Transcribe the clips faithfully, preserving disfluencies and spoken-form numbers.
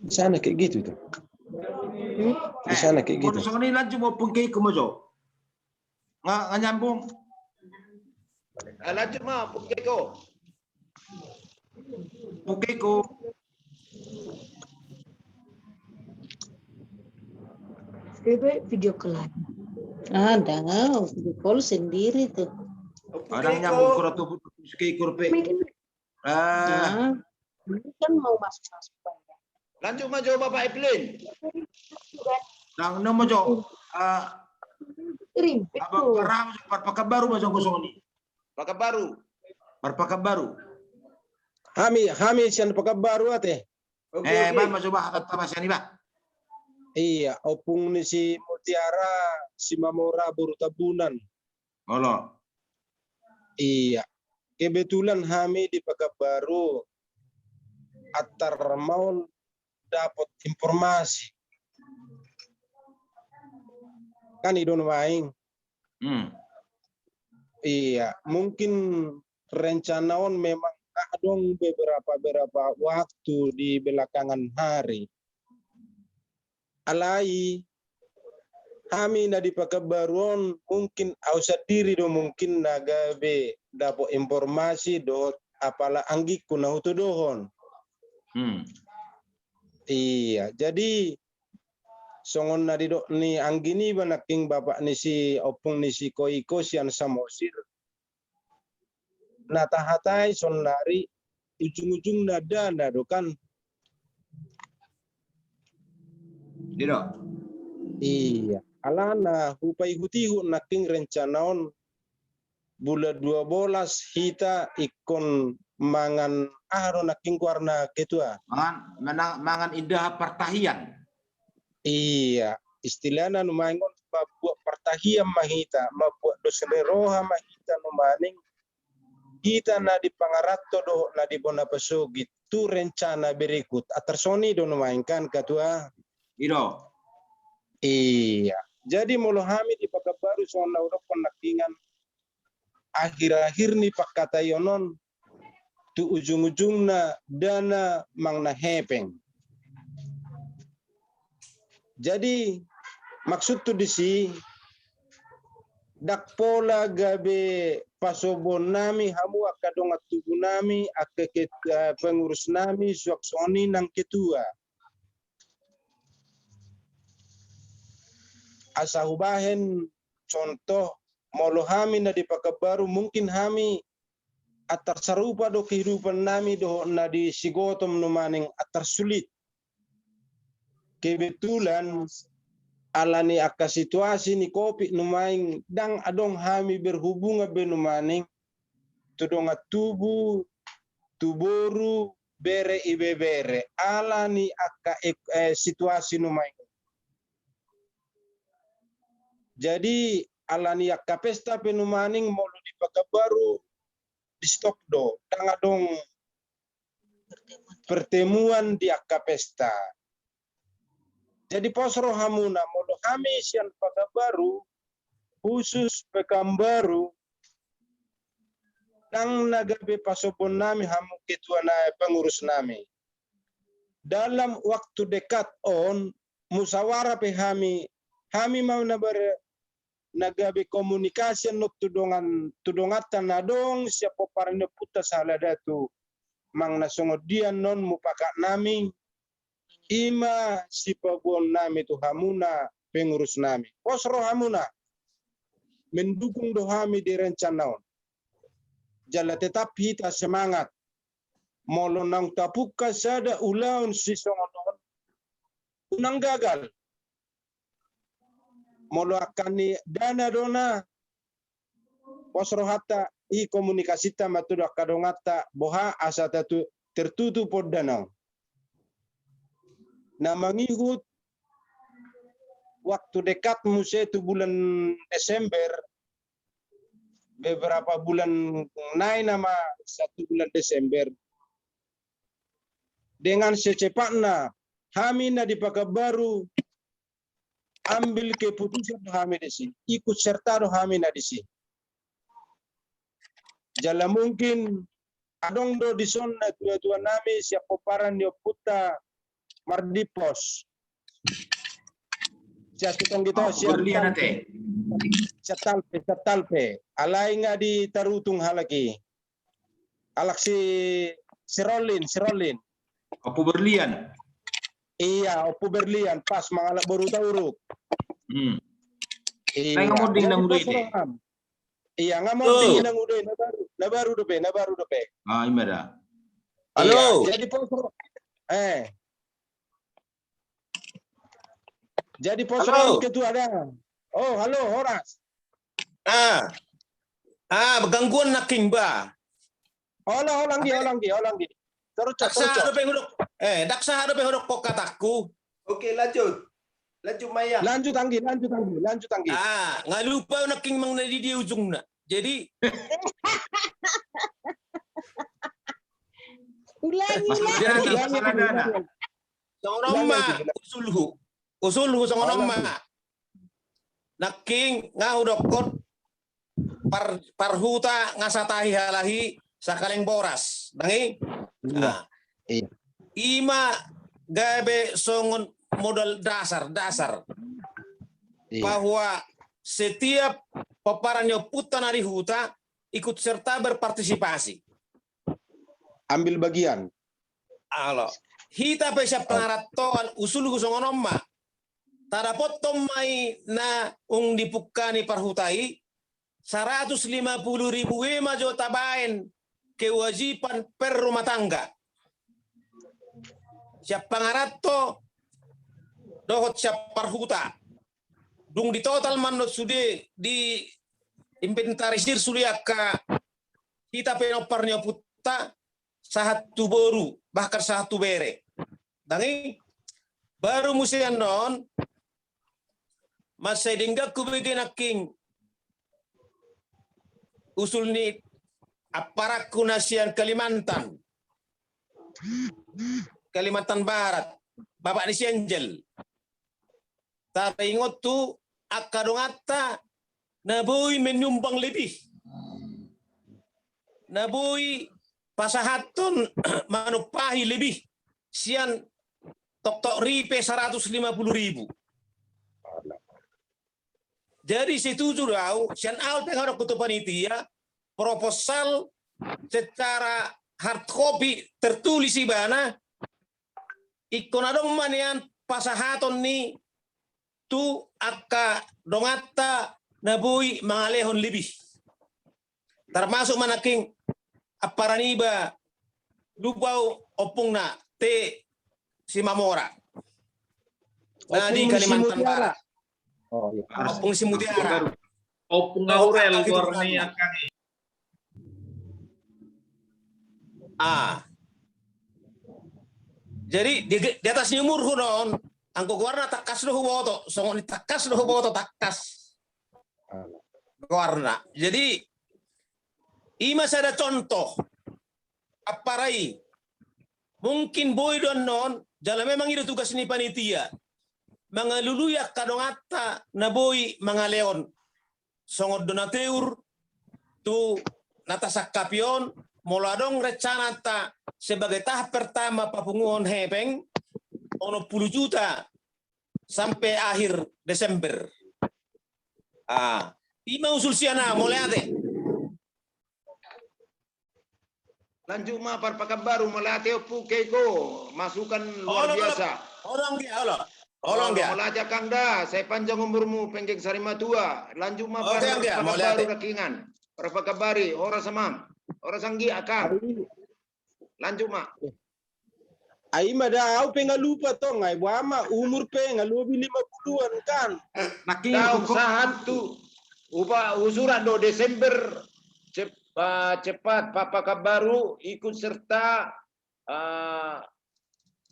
Di sana kayak gitu tuh. Di sana kayak gitu. Songon i, lanjut ma Ompung Keiko ma jo. Nga, nga nyambung. Ah, lanjut ma Ompung Keiko. Ompung Keiko. Coba video call lagi. Ada, video call sendiri tuh. Ada nyambung kurang tuh, Keiko pe. Ah. Ini kan mau masuk-masuk banyak. Lanjut ma jo Bapak Evelyn. Nang, nang ma jo. Ah, Ring, apa betul. Parang, par-, Pekanbaru ma jo kosong ni. Pekanbaru. Par-, Pekanbaru. Hami, hami sian Pekanbaru ate. Oke, eh, oke. Bah, ma jo bah, tata ma sian i bah. Iya, ompung ni si Mutiara, si Mamora, boru Tambunan. Olo. Iya. Kebetulan hami di Pekanbaru antar maol dapot informasi. Kan i do nuaeng. Hmm. Iya, mungkin rencana on memang adong beberapa, beberapa waktu di belakangan hari. Alai hami na di Pekanbaru on, mungkin au sandiri do mungkin na gabe dapot informasi dohot apala anggingku na hutodohon. Hmm. Iya, jadi songon na didok ni anggi niba nangkin bapak ni si ompung ni si Koiko sian Samosir. Na tahatai saonari ujung-ujungna dana do kan. Iya. Alana hupaihut-ihut nangkin rencana on bulan dua belas hita ingkon mangan aha do nangkin goarna ketua. Mangan, manang-, mangan indahan partahian. Iya, istilahna nuaeng on mambuat partahian ma hita, mambuat dos ni roha ma hita nuaeng. Hita na di pangaranto dohot na di bona pasogit tu rencana berikut. Antar songon i do nuaeng kan, ketua? Iya. Iya. Jadi molo hami di Pekanbaru songon na hudokkon nangkiningan, akhir-akhir ni pangkataion on tu ujung-ujungna dana manang na hepeng. Jadi maksudhu disi, ndang pola gabe pasobuonnami hamu angka dongan tubunami, angka ket-, eh, pengurusnami, suang songon i nang ketua. Asa hubahen contoh, molo hami na di Pekanbaru, mungkin hami antar sarupa do kehidupannami dohot na di Sigotom nuaeng, antar sulit. Kebetulan alani angka situasi ni covid nuaeng, ndang adong hami berhubungan be nuaeng tu dongan tubu, tu boru, bere, ibebere, alani angka ek-, eh, situasi nuaeng. Jadi alani angka pesta pe nuaeng molo di Pekanbaru di stop do, ndang adong pertemuan di angka pesta. Jadi pos rohamuna, molo hami sian Pekanbaru, khusus Pekanbaru, ndang na gabe pasobuonnami hamu ketua na pengurusnami. Dalam waktu dekat on, musyawarah pe hami, hami ma na ber-, na gabe komunikasi annon tu dongan, tu donganta na adong sian pomparan ni ompunta Sahala Datu, manang na songon dia annon mupakatnami, i ma sipaboaonnami tu hamuna pengurusnami. Pos rohamuna, mendukung do hami di rencana on. Jala tetap hita semangat. Molo naung tapungka sada ulaon sisongon on, unang gagal. Molo angka ni dana do na, pos rohanta, i komunikasinta ma tu angka donganta, boha asa tatu-, tertutup on dana on. Na mangihut waktu dekat muse tu bulan Desember, beberapa bulan nai nama satu bulan Desember. Dengan secepatna hami na di Pekanbaru ambil keputusan do hami disi, ikut serta do hami na disi. Jala mungkin adong do dison na tua-tua nami sian pomparan ni ompunta Mardimpos. Sian Sitonggito, sian Berlian ate. Sian Talpe, sian Talpe. Alai nga di Tarutung halak i. Halak si, si Rolin, si Rolin. Ompu Berlian. Iya, Ompu Berlian, pas mangalap boru Tauruk. Hmm. Iya. Nga monding na baru dope, na baru, na baru dope, na baru dope. Ah, ima da. Halo. Jadi poso. Eh. Jadi poso ketua da. Oh, halo, horas. Ah. Ah, gangguan nangkin ba. Hola, hola, anggi, hola, anggi, hola, anggi. Terus, terus. Ndang sahat dope hudok, eh, ndang sahat dope hudok katakku. Oke, lanjut. Lanjut, Maya. Lanjut, anggi, lanjut, anggi, lanjut, anggi. Ah, nga lupa nangkin manang na di dia ujungna. Jadi, ulangi, ulangi. Jadi, ulangi, ulangi. Songon on ma usulhu. Usulhu songon on ma. Nangkin nga hudokkon par, parhuta nga satahi halahi sakaleng boras. Ndang i? Iya. Nah. Iya. Ima gabe songon modal dasar, dasar. Iya. Bahwa setiap pomparan ni ompunta na di huta ikut serta berpartisipasi. Ambil bagian. Alo, hita pe sian pangarantoan usulhu songon on ma. Tadapothon ma i na ung dipungka ni parhuta i, saratus lima puluh ribu i ma jo tabaen kewajiban per rumah tangga. Sian pangaranto dohot sian parhuta. Dung di total ma annon sude, di inventarisir sude angka hita pinompar ni ompunta, sahat tu boru, bahkan sahat tu bere. Ndang i, baru muse annon, mansai denggan hubege nangkin usul ni aparanku na sian Kalimantan. Kalimantan Barat, bapak ni si Angel. Taringot tu angka donganta na boi menyumbang lebih. Na boi pasahathon manumpahi lebih sian toktok ripe saratus lima puluh ribu. Jadi setuju do au, sian au pe nga hudok tu panitia, proposal secara hard copy tertulis ibana, ingkon adong ma nian pasahaton ni tu angka donganta na boi mangalehon lebih. Termasuk ma nangkin amparan iba, lupa au ompungna, te Simamora. Na di Kalimantan Barat. Oh, iya. Ompung Simutiara. Ompung Aurel, goarna i angka i. Ah. Jadi di, di atas ni umurhu on, anggo goarna tangkas do huboto, songon i tangkas do huboto, tangkas. Goarna. Jadi, ima sada contoh, amparan i. Mungkin boi do annon, jala memang i do tugas ni panitia. Mangalului angka donganta na boi mangalehon. Songon do na teur tu na tasangkapi on, molo adong rencananta sebagai tahap pertama papunguhon hepeng, onom pulu juta sampe akhir Desember. Ah, ima usul sian au, mauliate. Lanjut ma, Parpakanbaru, mauliate Ompu Keiko, masukan luar biasa. Olo, olo. Olo, anggia, olo. Olo, anggia. Mauliate Akang da, sai panjang umurmu, penggeng sari matua. Lanjut ma, Parpakanbaru, Dakingan. Parpakanbari, horas amang. Horas anggi, Akang. Lanjut ma. Ai ima da, au pe nga lupa tong, ai boha ma, umur pe nga lobi lima puluhan kan. Daong sahat tu, upa, husurat do Desember, cep-, ah, cepat, Parpakanbaru ikut serta, ah,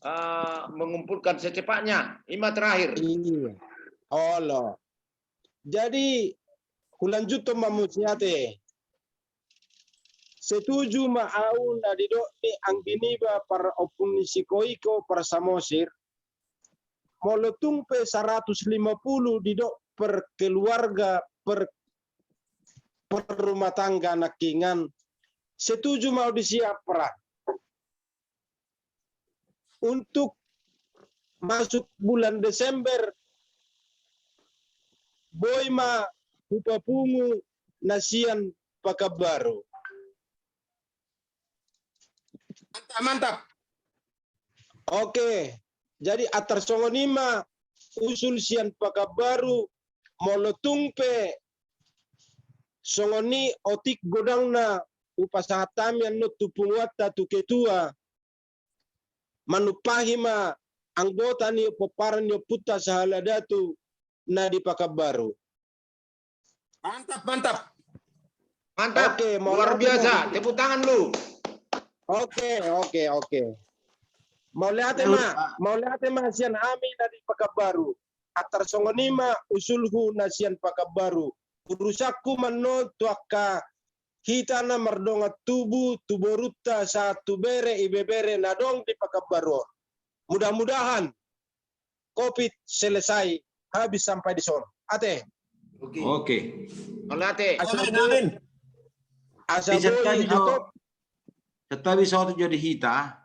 ah, mengumpulkan secepatnya. Ima terakhir. Iya. Olo. Jadi, hulanjuthon ma muse ate. Setuju ma au na didok ni anggi niba par ompung ni si Koiko par Samosir. Molo tung pe saratus lima puluh didok per keluarga, per, per rumah tangga nangkiningan, setuju ma au disi, Amran. Untuk masuk bulan Desember, boi ma hupapungu na sian Pakanbaru. Mantap, mantap. Oke, jadi antar songon i ma usul sian Pakanbaru, molo tung pe songon i otik godangna hupasahat hami annon tu punguanta, tu ketua, manumpahi ma anggota ni pomparan ni ompunta sahala datu na di Pakanbaru. Mantap, mantap. Mantap. Oke, luar biasa. Tepuk tangan lu. Oke, oke, oke. Mauliate ma, mauliate ma sian hami na di Pakanbaru. Antar songon i ma usulhu na sian Pakanbaru. Urusanku ma annon tu angka hita na mardongan tubu tu borunta sahat tu bere ibebere na adong di Pakanbaru on. Mudah-mudahan covid selesai, habis sampai di son. Ate. Oke. Oke. Mauliate. Asa boi, asa boi, atau santabi saotik jo di hita.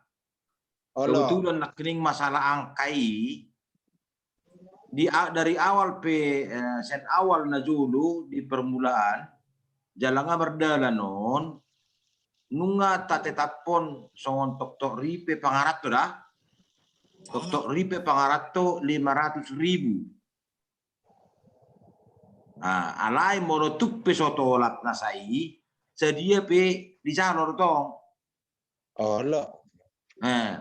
Olo. Kebetulan nangkining masalah angka i, di a-, dari awal pe, eh, sian awal na jolo di permulaan, jala nga mardalan on, nunga tatetaphon songon toktok ripe pangaranto da. Toktok ripe pangaranto lima ratus ribu. Nah, alai molo tung pe so tolap na sai, sadia pe dijalo do tong. Olo. Eh,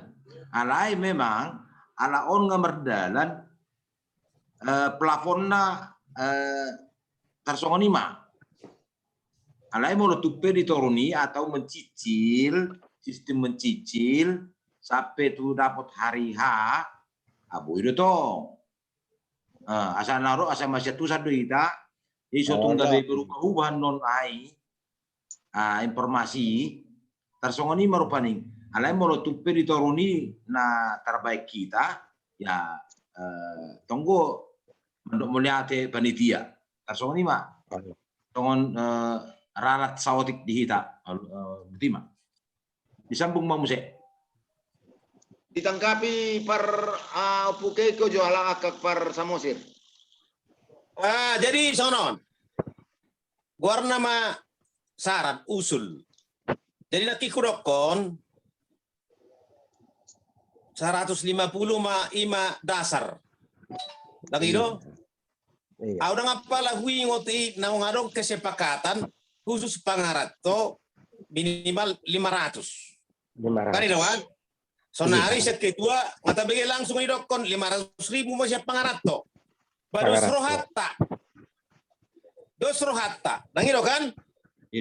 alai memang ala on nga mardalan, eh, plafonna, eh, tarsongon i ma. Alai molo tung pe ditorun i atau mencicil, sistem mencicil, sampe tu dapot hari H, ah, boi do tong. Eh, asa na ro, asa masiantusan do hita, i so tung gabe berubah-ubah annon ai, ah, informasi, tarsongon i ma rupani. Alai molo tung pe ditorun i na tarbaen hita, ya, eh, tonggo mandok mauliate panitia. Tarsongon i ma. Songon, eh, ralat saotik di hita. Eh, boti ma. Disambung ma muse. Ditanggapi par, ah, Ompu Keiko jo halak angka par Samosir. Ah, jadi songon on. Goarna ma saran, usul. Jadi nangkin hudokkon seratus lima puluh ma i ma dasar. Lagi do? Iya. Au ndang apala huingot i naung adong kesepakatan khusus pangaranto minimal lima ratus. Lima ratus. Kan i do kan? Sonari sian ketua nga tabege langsung didokkon lima ratus ribu ma sian pangaranto. Ba dos rohanta. Dos rohanta. Ndang i do kan?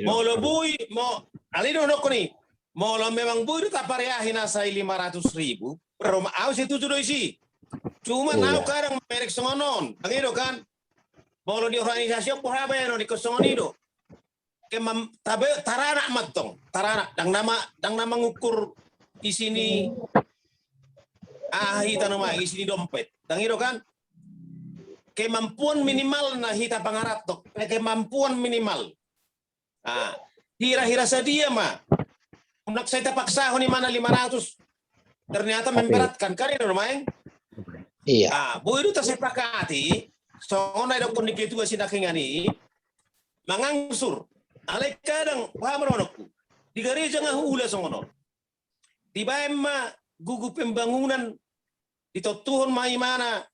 Molo boi, mo, alai do dokkon i. Molo memang boi do tapareahi na sai lima ratus ribu, ro ma au setuju do disi. Cuma au kadang merek songon on, ndang i do kan? Molo di organisasi on boha baenon, ingkon songon i do. Kemam-, tabe-, taranak mantong, taranak, ndang na ma-, ndang na mangukur isi ni, ah, hita na ma, isi ni dompet. Ndang i do kan? Kemampuan minimal na hita pangaranto, kemampuan minimal. Ah, hira-hira sadia ma. Unang sai tapaksahon i ma na lima ratus. Ternyata memberatkan, kan i do maeng? Iya. Ah, boi do tasepakati, songon na didokkon ni ketua sinangkaningan i, mangangsur. Alai kadang, paham do anakku. Di gareja nga huula songon on. Dibaen ma gugu pembangunan, ditontuhon ma imana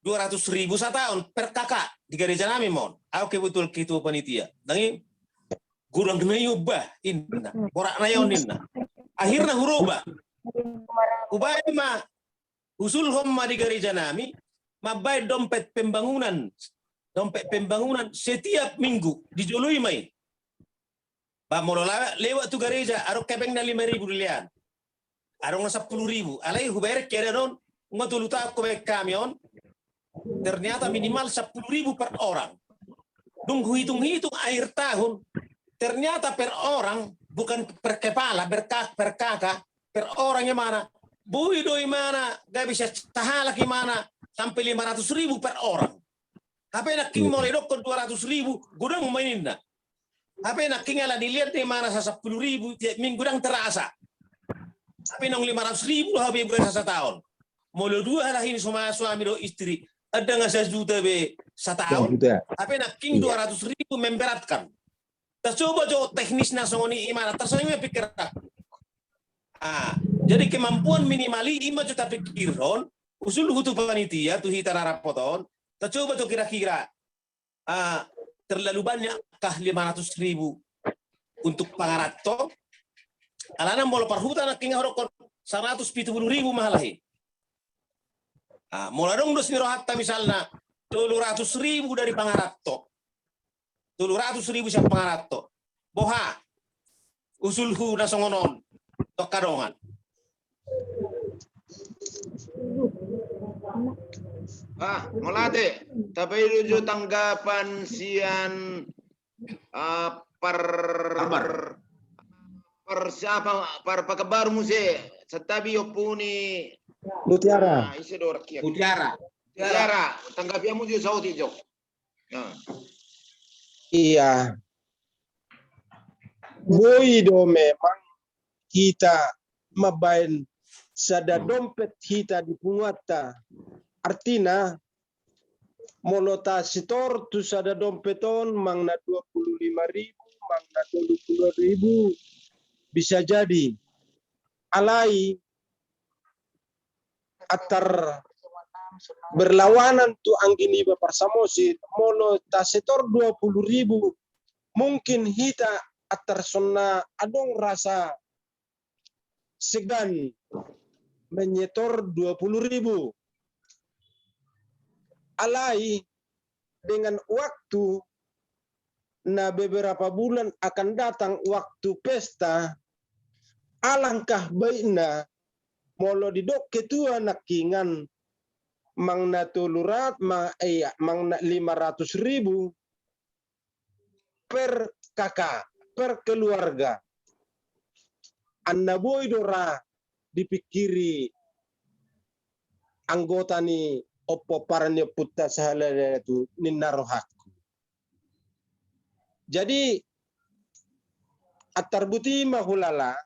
dua ratus ribu sataon per K K di gareja nami ma on. Au kebetulan ketua panitia. Ndang i godang na i on bah, inna. Borat na i on, inna. Akhirna huroba. Hubaen ma, huusulhon ma di gareja nami, mambaen dompet pembangunan. Dompet pembangunan setiap minggu, di jolo i ma i. Ba molo la-, lewat tu gareja, adong hepeng na lima ribu dilean. Adong na sampulu ribu. Alai hubereng keadaan on, nga tolu taon hubaen hami on. Ternyata minimal sampulu ribu per orang. Dung huhitung-hitung akhir tahun, ternyata per orang, bukan per kepala, per K-, per K K, per orang imana. Boi do imana, gabe sahalak imana, sampai lima ratus ribu per orang. Hape nangkin molo didokkon dua ratus ribu, godang ma ninna. Hape nangkin ala dilihat do imana sasampulu ribu tiap minggu ndang terasa. Hape naung lima ratus ribu do hape bulan sasataon. Molo dua halak i, suami dohot istri, ndang sajuta be sataon. Hape nangkin dua ratus ribu memberatkan. Tacoba jo teknisna songon i imana, tarsongon i ma pikir. Ah, jadi kemampuan minimal i ima jo tapikirhon, usulhu tu panitia, tu hita na dapot on, tacoba jo kira-kira, ah, terlalu banyakkah lima ratus ribu untuk pangaranto? Alana molo parhuta nangkin hudokkon saratus pitu pulu ribu ma halak i. Ah, molo adong dos ni rohanta misalna tolu ratus ribu dari pangaranto. Tolu ratus ribu sian pangaranto. Boha usulhu na songon on tu angka dongan? Ah, mauliate. Tapaihut jo tanggapan sian, ah, par, par siapa, par Pekanbaru muse, santabi ompu ni Mutiara. Ah, ise do rakyat. Mutiara. Mutiara, tanggapi hamu jo, saotik jo. Nah. Iya. Boi do memang hita mambaen sada dompet hita di punguanta. Artina, molo tasetor tu sada dompet on manang na dua pulu lima ribu, manang na tolu pulu ribu, bisa jadi. Alai, antar berlawanan tu anggi niba parsamosir, molo tasetor dua pulu ribu, mungkin hita antar songon na adong rasa segan menyetor dua puluh ribu. Alai dengan waktu na beberapa bulan akan datang, waktu pesta, alangkah baikna molo didok ketua nangkiningan manang na tolu ratus, ma, iya, manang na lima ratus ribu per K K, per keluarga. Anna boi do ra dipingkiri anggota ni pomparan ni ompunta sahala datu ninna rohangku. Jadi, antar buti ma hulala,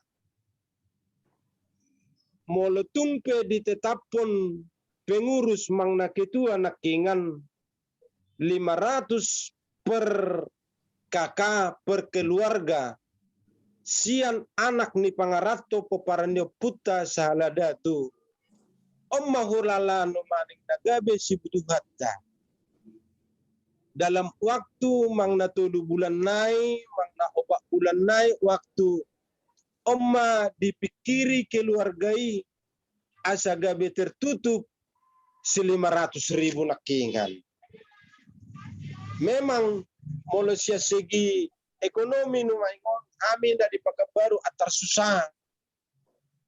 molo tung pe ditetaphon pengurus manang na ketua nangkiningan lima ratus per K K per keluarga, sian anak ni pangaranto pomparan ni ompunta sahala datu. On ma hulala nuaeng na gabe sibutuhanta. Dalam waktu manang na tolu bulan nai, manang na opat bulan nai waktu, on ma dipingkiri keluarga i asa gabe tertutup si lima ratus ribu nangkiningan. Memang molo sian segi ekonomi nuaeng on, hami na di Pekanbaru antar susah.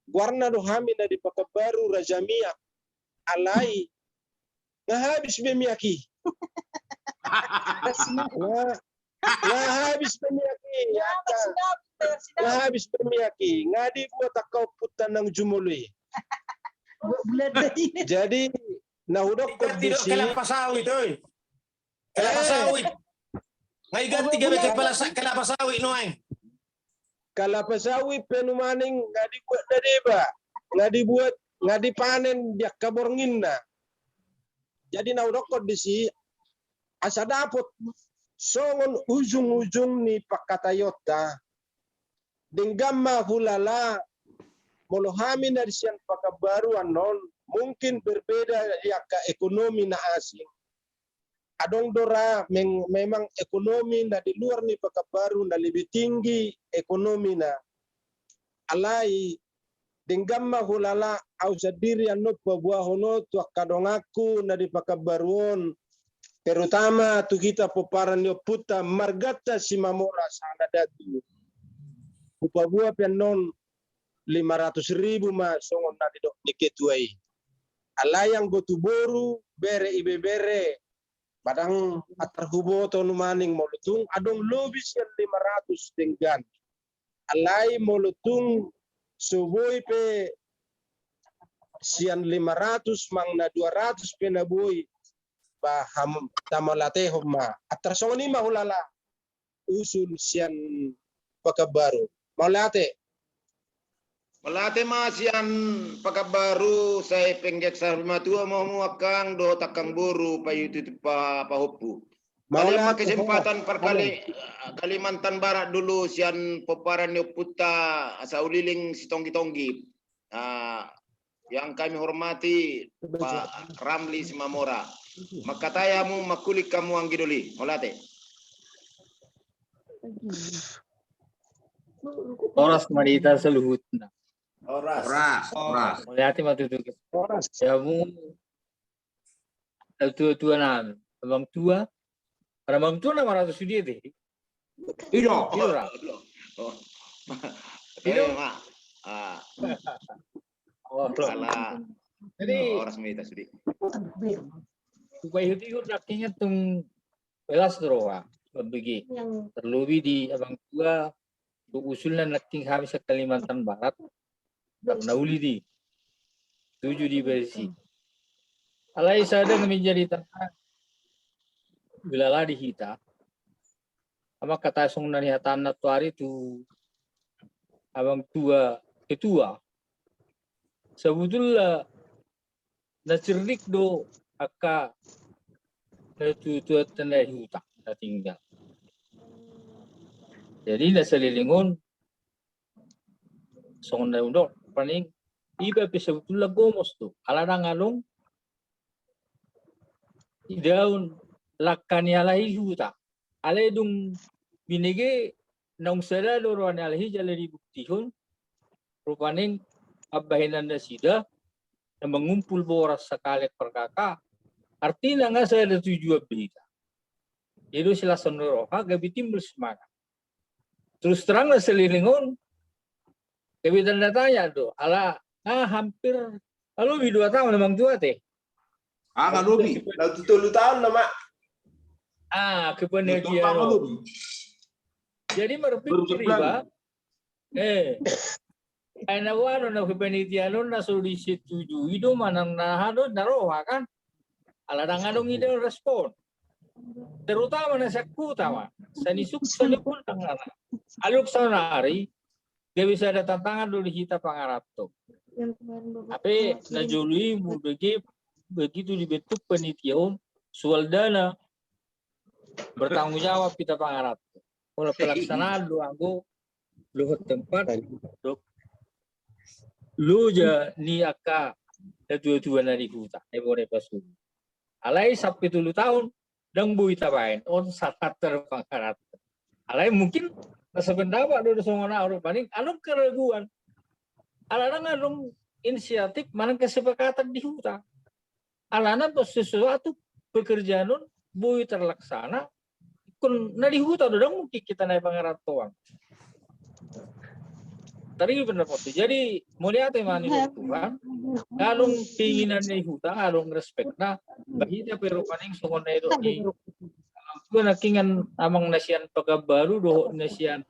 Goarna do hami na di Pekanbaru Raja Miak. Alai nga habis be miak i. Nga, nga habis be miak i. Nga habis be miak i. Nga dibuat angka ompunta naung jumolo i. Jadi na hudokkon disi, kelapa sawit, oi. Kelapa sawit. Nga i ganti gabe kelapa sawit nuaeng. Kelapa sawit pe nuaeng nga dibuat na deba, nga dibuat, nga dipanen di angka bornginna. Jadi na hudokkon disi, asa dapot songon ujung-ujung ni pangkataionta. Denggan ma hulala, molo hami na di sian Pekanbaru annon, mungkin berbeda di angka ekonomi na asing. Adong do ra meng-, memang ekonomi na di luar ni Pekanbaru na lebih tinggi ekonomina. Alai denggan ma hulala, au sandiri annon paboahon on tu angka donganku na di Pekanbaru on, terutama tu hita pomparan ni ompunta marganta Simamora sahala datu. Hupaboa pe annon lima ratus ribu ma songon na nidok ni ketua i. Alai anggo tu boru, bere, ibebere, ba ndang antar huboto nuaeng molo tung adong lobi sian lima ratus denggan. Alai molo tung so boi pe sian lima ratus manang na dua ratus pe na boi, ba hamu tamauliatehon ma. Antar songon i ma hulala. usul sian Pekanbaru. Mauliate. Mauliate ma sian Pekanbaru, sai penggeksar matua ma hamu angkang dohot angkang boru, paihutihut, pa, pahompu. Mauliate ma kesempatan parkali, Kalimantan Barat dulu sian pomparan ni ompunta asa uliling sitonggi-tonggi. Ah, yang kami hormati Pak Ramli Simamora. Mangkatai hamu, mangkuling hamu anggi doli. Mauliate. Horas ma di hita saluhutna. Horas. Horas. Horas. Mauliate ma tutu. Horas. Hamu natuatua nami, amang tua. Amang tua na maratus sude te. Ido. Ido ra. Oh. Ido. Ah. Oh, salah. Jadi, horas ma hita sude. Hupaihutihut nangkin tung, jelas do roha, mambege. Terlebih di amang tua, tu usulna nangkin hami sian Kalimantan Barat, karena uli di, tujuh di Bersi. Alai sada na menjadi tantangan, ulala di hita. Amang kata songon na nihatahon na tuari tu amang tua, ketua. Sebetulna na cerdik do angka natuatua na di huta na tinggal. Jadi na saleleng on songon na hudok paning iba pe sebetulna gomos do. Ala ndang adong idaon langka ni halak i huta. Alai dung binege naung sada do roha ni halak i jala dibuktihon, rupani mambahenan nasida na mangumpul boras sakali per K K, artina nga sada tujuan be hita. Jadi silas ni roha gabe timbul semangat. Terus terang na saleleng on, gabe tanda tanya do, ala nga hampir, nga lobi dua taon amang tua te. Ah, nga lobi. Lalu tu tolu taon nama. Ah, kepanitiaan. Jadi marpikir iba, eh, ai na boha do na kepanitiaan on na so disetujui do manang na aha do na roha kan. Ala ndang adong idaon respon. Terutama na sian huta ma. Sani suk, sani pun tangan. Aluk saonari, gabe sada tantangan do di hita pangaranto. Hape na jolo i molo bege, begitu dibentuk panitia on, soal dana, bertanggung jawab hita pangaranto. Pola pelaksanaan do anggo dohot tempat, dohot loja ni angka natuatua na di huta, na bona i pasulu. Alai sampe tolu taon, ndang boi tabaen, on sahat do pangaranto. Alai mungkin na sependapat do songon ahu rupani, adong keraguan. Ala ndang adong inisiatif manang kesepakatan di huta. Alana pos sesuatu pekerjaan on boi terlaksana, ingkon na di huta do, ndang mungkin hita na di pangarantoan. Tadi benar waktu. Jadi mauliate ma nian tu Tuhan. Nga adong keinginan na di huta, nga adong respect na. Bagi hita pe rupani songon na didok ni amang tua nangkin, amang na sian Pekanbaru dohot na sian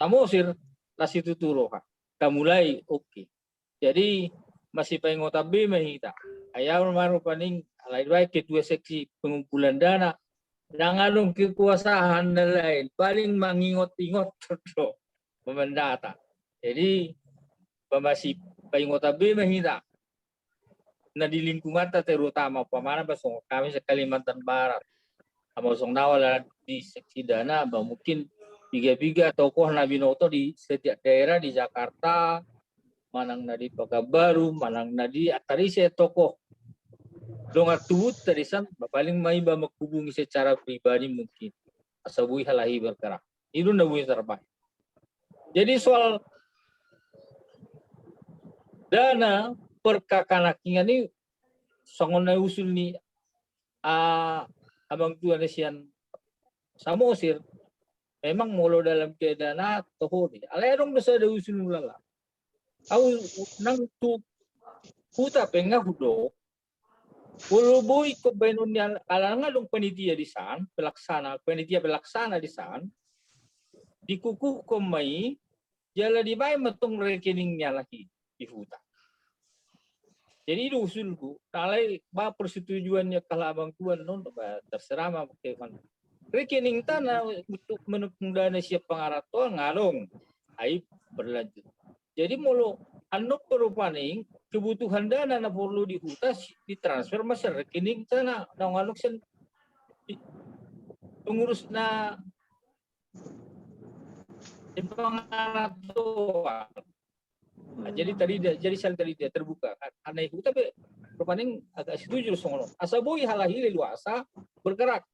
Samosir, las situtu roha. Tamulai, oke. Jadi masipaingotan be ma hita. Ai aha ma rupani, alai baen ketua seksi pengumpulan dana, ndang adong kekuasaan na lain, paling mangingotingot do, mamandata. Jadi masipaingotan be ma hita na di lingkunganta, terutama umpamana ba songon hami sian Kalimantan Barat. Amang songon na ala di seksi dana, ba mungkin piga-piga tokoh na binoto di setiap daerah di Jakarta, manang na di Pekanbaru, manang na di, antar ise tokoh dongan tubunta di san, ba paling ma iba menghubungi secara pribadi mungkin. Asa boi halak i bergerak. I do na boi tarbaen. Jadi soal dana per K K nangkin i songon na usul ni, ah, amang tua na sian Samosir, memang molo dalam keadaan na toho di. Alai adong do sada usul ni ulala. Ahu nang tu huta pe nga hudok, molo boi ingkon baenon ni al-, ala nga adong panitia di san, pelaksana, panitia pelaksana di san, dikukuhkon ma i, jala dibaen ma tong rekening ni halak i di huta. Jadi i do usulku, alai ba persetujuan ni angka amang tua on, ba terserah ma, pakai mana. rekening ta na untuk menampung dana sian pangaranto nunga adong. Ai berlanjut. Jadi molo annon pe rupani kebutuhan dana na porlu di huta, ditransfer ma sian rekening ta na naung adong sian pengurus na di pangarantoan. Nah, jadi tadi dia, jadi sel tadi dia terbuka. Karena itu tapi rupani agak setuju songon on. Asa boi halahi leluasa bergerak.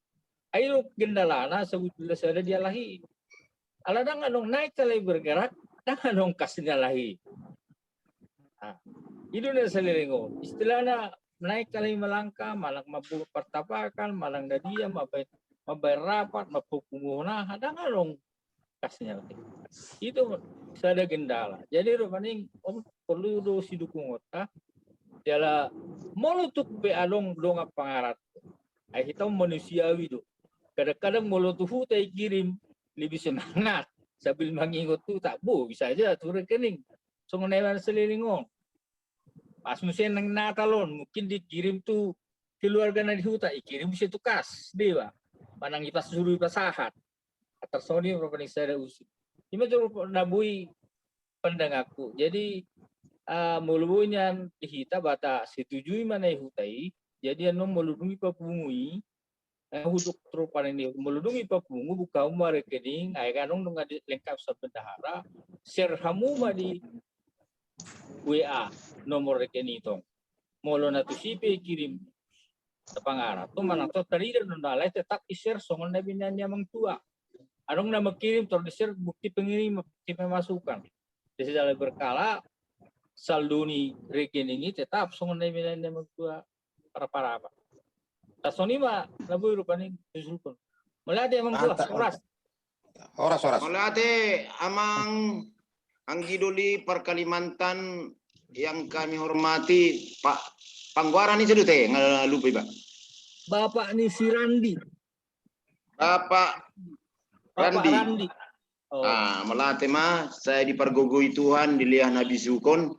Ai ro gendalana sebetulna sada di halahi. Ala ndang adong naek halahi bergerak, ndang adong kas ni halahi. Nah, i do na saleleng on. Istilahna naek halahi melangkah, manang mambuat pertapakan, manang na dia, mambaen, mambaen rapat, mampunguhon aha, ndang adong kas ni halahi. I do sada gendala. Jadi rupani on porlu do sidukungonta. Jala molo tung pe adong dongan pangaranto. Ai hita on manusiawi do. Kadang-kadang molo tu huta dikirim lebih semangat sambil mangingot tu tak bo bisa saja tu rekening. Songon na i ma saleleng on. Pas muse nang Natal on mungkin dikirim tu keluarga na di huta, dikirim muse tu kas, deba. Manang dipasahat, dipasahat. Atar songon i rupani sada usul. I ma jolo na boi pandanganku. Jadi ah, molo boi nian di hita ba ta setujui ma na di huta i. Jadi annon molo dung dipapungu i, eh, huduk rupani ni molo dung dipapungu buka hamu ma rekening, ai kan adong do nga di lengkap sian bendahara, share hamu ma di W A nomor rekening i tong. Molo na tusi pe dikirim tu pangaranto manang tu tarida do na lain tetap di-share songon na binoan ni amang tua. Adong na mangkirim tor di-share bukti pengiriman, bukti pemasukan. Jadi jala berkala saldo ni rekening i tetap songon na binoan ni amang tua. Parapara apa. Tasoni ma na boi rupani usulkon. Mauliate amang tua, horas. Horas, horas. Mauliate amang anggi doli par Kalimantan yang kami hormati, Pak, panggoaran i sedo te, nga lupa iba. Bapak ni si Randi. Bapak Randi. Ah, mauliate ma, sai dipargogoi Tuhan, dilehon habisuhon.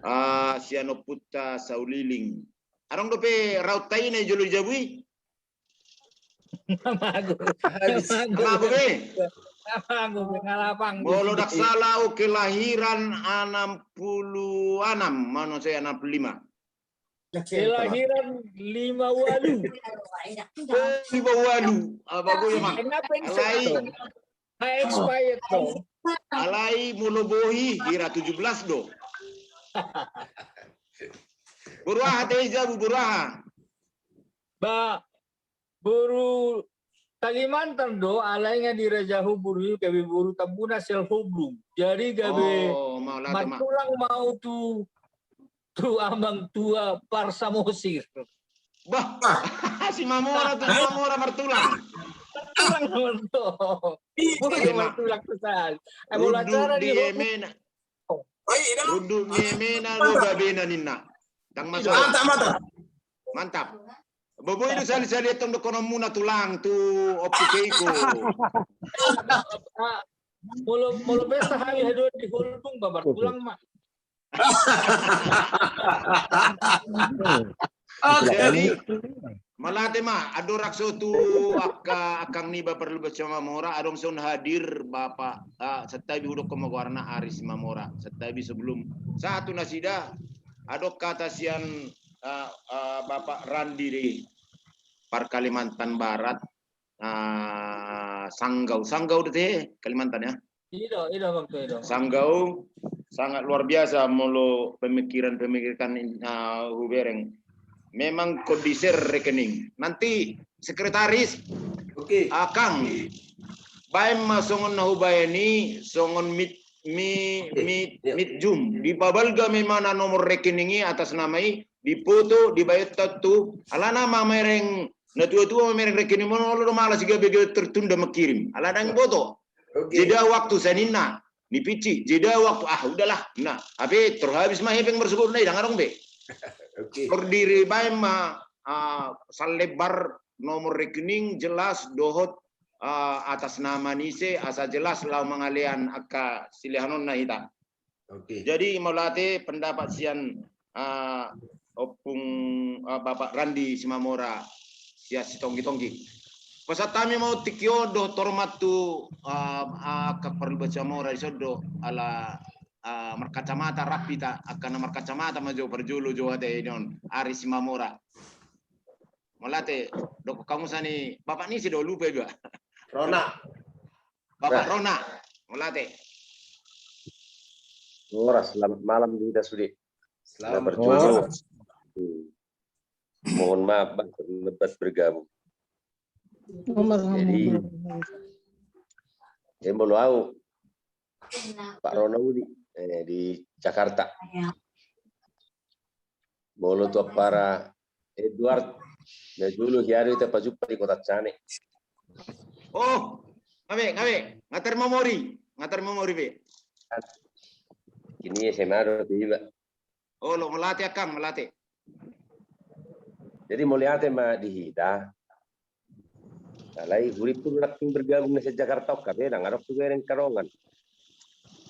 Ah, sian ompunta Sauliling. Adong dope raut tai na i jolo di jabu i? Mago. Mago be. Mago be, ngalapang. Molo ndang salah, oke, kelahiran enam puluh enam, mana saya enam puluh lima. Kelahiran lima walu. Oh, lima walu. Apa gue ya, Mak? Alai. Alai molo bohi hira tujuh belas do. Boru aha te i jabu, boru aha? Ba, boru Kalimantan do, alai nga di raja Hobung i gabe boru Tambuna Selhoblung. Jadi gabe martulang ma au tu, tu amang tua par Samosir. Bah, si Mamora tu Mamora martulang. Martulang do. Martulang tu sahali. Ai molo acara di Hobung. Runduk ni emena do gabena ninna. Ndang masalah. Mantap, mantap. Mantap. Boi do sahali-sahali tong dohononmuna tulang tu ompu Keiko. Molo, molo pesta hami haduan di Hobung ba martulang ma. Jadi mauliate ma, andorang so tu angka, angka angka niba parluban si Mamora, adong son hadir Bapak, ah, santabi hudokkon ma goarna, Ari Simamora. Santabi sebelum sahat tu nasida, adong hata sian, ah, ah, Bapak Randi di par Kalimantan Barat, ah, Sanggau. Sanggau do te Kalimantan ya? Ido, ido, Bang, ido. Sanggau sangat luar biasa molo pemikiran-pemikiran, ah, hubereng. Memang kondisi rekening. Nanti sekretaris, oke, ah, Kang, baen ma songon na hubaen i, songon mit, mi, mit, mit jum. Dipabalga memang na nomor rekening i atas nama i, dipoto, dibaen tontu, alana mamereng, na tua-tua mamereng rekening, molo do malas i gabe tertunda mengkirim. Alana ndang diboto. Oke. Jeda waktu, sian ninna ni Pici, jeda waktu, ah udahlah. Nah, hape tor habis ma hepeng marsogot na i, ndang adong be. Oke. Tor dibaen ma, ah, salebar nomor rekening jelas dohot, ah, atas nama ni ise, asa jelas laho mangalean angka silehanonna hita. Oke. Jadi mauliate pendapat sian, ah, Ompung, ah, Bapak Randi Simamora sian Sitonggi-tonggi. Pasahat hami ma on tingki on dohot hormat tu, ah, ah, angka parluban Samora dison do, ala, ah, markacamata rap hita, angka na markacamata ma jo parjolo jo ate i on, Ari Simamora. Mauliate, dohot hamu sani, bapak ni si do lupa iba. Rona. Bapak Rona, mauliate. Horas, selamat malam di hita sude. Selamat malam. Hmm. Mohon maaf, Bang, terlambat bergabung. Jadi, eh, molo au, Pak Rona uli, eh, di Jakarta. Molo tu ampara Edward, na jolo hea do hita pajumpa di kota Cane. Oh, gabe, gabe, nga tarmamori, nga tarmamori be. Ini S M A do tu iba. Olo, mauliate angkang, mauliate. Jadi mauliate ma di hita. Alai hurimpu nangkin bergabung na sian Jakarta on, gabe ndang adong hubereng angka dongan.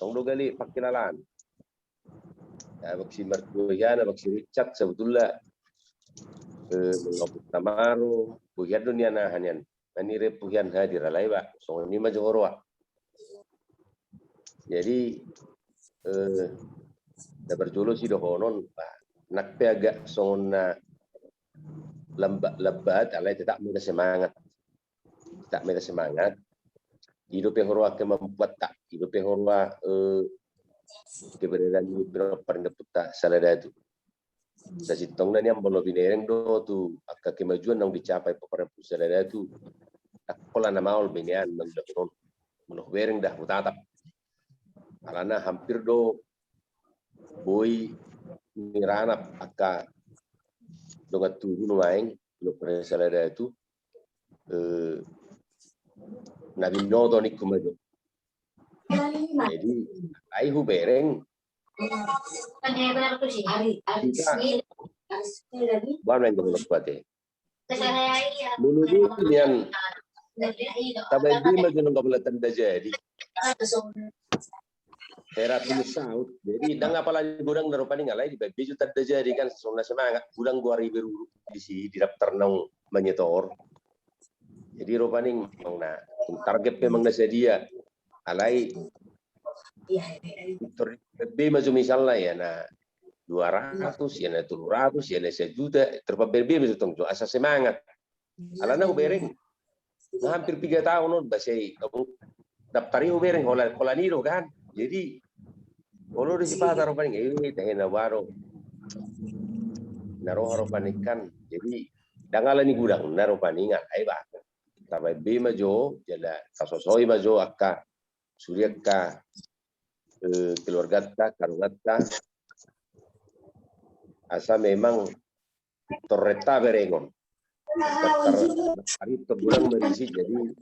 Tong do gale pangkilalaan. Ya, bang si Martuiana, bang si Richard, sebetulna, eh, mangaput tamaro, bohian do nian aha nian. Nani repu hian hadir alai ba songon i ma jo huroha. Jadi, eh, na parjolo sidohonon, ba, nang pe agak songon na lambat-lambat, alai tetap ma hita semangat. Tetap ma hita semangat. I dope huroha kemampuanta, i dope huroha, eh, keberadaan ni pinompar ni ompunta Saladatu. Sasintongna nian molo binereng do tu angka kemajuan naung dicapai pinompar ni ompunta Saladatu, ndang pola na maol be nian mangulahon on. Molo hubereng da, hutatap. Alana hampir do boi niranap angka dongan tubu nuaeng pinompar ni Saladatu, eh, na binoto ningku ma jo. Jadi, ai hubereng, Bang, nang gabula kuate. Molo nian, tabaen be ma jo nang gabula tanda jadi. Hera tulis saut. Jadi, ndang apalagi godang na rupani, alai dibaen be jo tanda jadi kan, songon na semangat. Godang goar i beruruk disi, di daftar naung manyetor. Jadi rupani, mang na, target pe mang na sadia. Alai, tor be ma jo misalna ya na dua ratus, ya na tolu ratus, ya na sajuta, tor pabaen be ma jo tong jo, asa semangat. Alana hubereng, na hampir piga taon on, ba sai, daftar i hubereng, holan, holan i do kan. Jadi, olo do sipata rupani, eh, tahe na baru. Na roha rupani kan. Jadi, ndang ala ni godang na rupani, alai ba. Tabaen be ma jo, jala tasosoi ma jo angka sude angka, eh, keluarganta, karunganta. Asa memang torrenta berengon. Tar-, tar-, tar-, godang marisi, jadi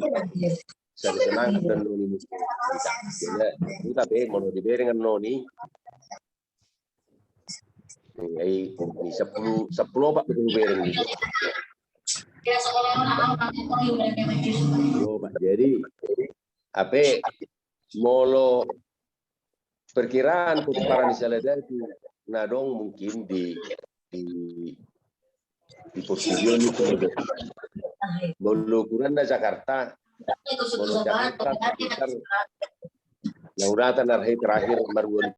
sada semangat dan noni. Jadi, huta be, molo dibereng noni, ai, ni sampulu, sampulu opat betul bereng gitu. Sampulu opat. Jadi, ape, molo perkiraan pomparan ni Saladatu na adong mungkin di, di, di portibi on itu. Molo ukuranna Jakarta, molo Jakarta, sekitar, na hurata na rahi terakhir marua